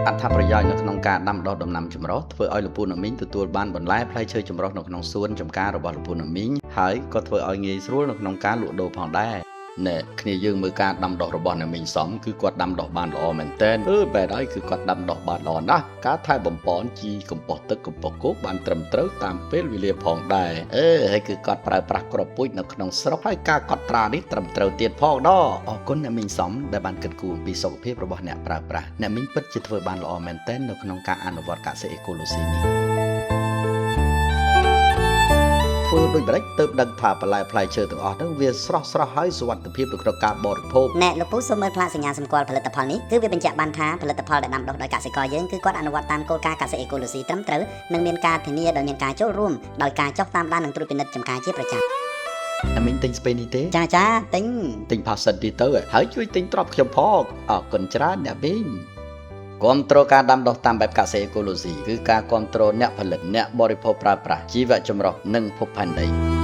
អត្ថប្រយោជន៍នៅក្នុងការដាំដុះដំណាំចម្រុះធ្វើឲ្យលោកពូអ្នកមីងទទួលបានបន្លែផ្លែឈើចម្រុះនៅក្នុងសួនចម្ការរបស់លោកពូអ្នកមីងហើយក៏ធ្វើឲ្យងាយស្រួលនៅក្នុងការលក់ដូរផងដែរណែគ្នាយើងមើលការដាំដុះរបស់អ្នកមីងសំគឺគាត់ដាំដុះបានល្អមែនទែនអឺបែរហើយគឺគាត់ដាំដុះបានល្អណាស់ការថែបំប៉នជីកំប៉ុស្តទឹកកំប៉ុស្តគោកបានត្រឹមត្រូវតាមពេលវេលាផងដែរអឺហើយគឺគាត់ប្រើប្រាស់គ្រាប់ពូជនៅក្នុងស្រុកហើយការកត់ត្រានេះត្រឹមត្រូវទៀតផងដអរគុណអ្នកមីងសំដែលបានគិតគូរអំពីសុខភាពរបស់អ្នកប្រើប្រាស់អ្នកមីងពិតជាធ្វើបានល្អមែនទែននៅក្នុងការអនុវត្តកសិអេកូឡូស៊ីនេះ ធ្វើដូចម្ដេចទើបដឹងថាបន្លែផ្លែឈើទាំងអស់ហ្នឹងវាស្រស់ស្រស់ហើយសុវត្ថិភាពនៅក្នុងការបរិភោគ ណែលោកពូសូមមើលផ្លាកសញ្ញាសម្គាល់ផលិតផលនេះគឺវាបញ្ជាក់បានថាផលិតផលដែលដាំដុះដោយកសិករយើងគឺគាត់អនុវត្តតាមគោលការណ៍កសិអេកូឡូស៊ីត្រឹមត្រូវនិងមានការធានាដោយមានការចូលរួមដោយការចុះតាមដាននិងត្រួតពិនិត្យចំការជាប្រចាំ អ្នកមីងទិញស្ពៃនេះទេ ចាចាទិញ ទិញផាសិនទីទៅហើយជួយទិញទ្រព្យខ្ញុំផងអរគុណច្រើនអ្នកមីងគាំទ្រការដាំដុះតាមបែបកសិអេកូឡូស៊ីគឺការគាំទ្រអ្នកផលិតអ្នកបរិភោគប្រើប្រាស់ជីវៈចម្រុះនិងភពផែនដី។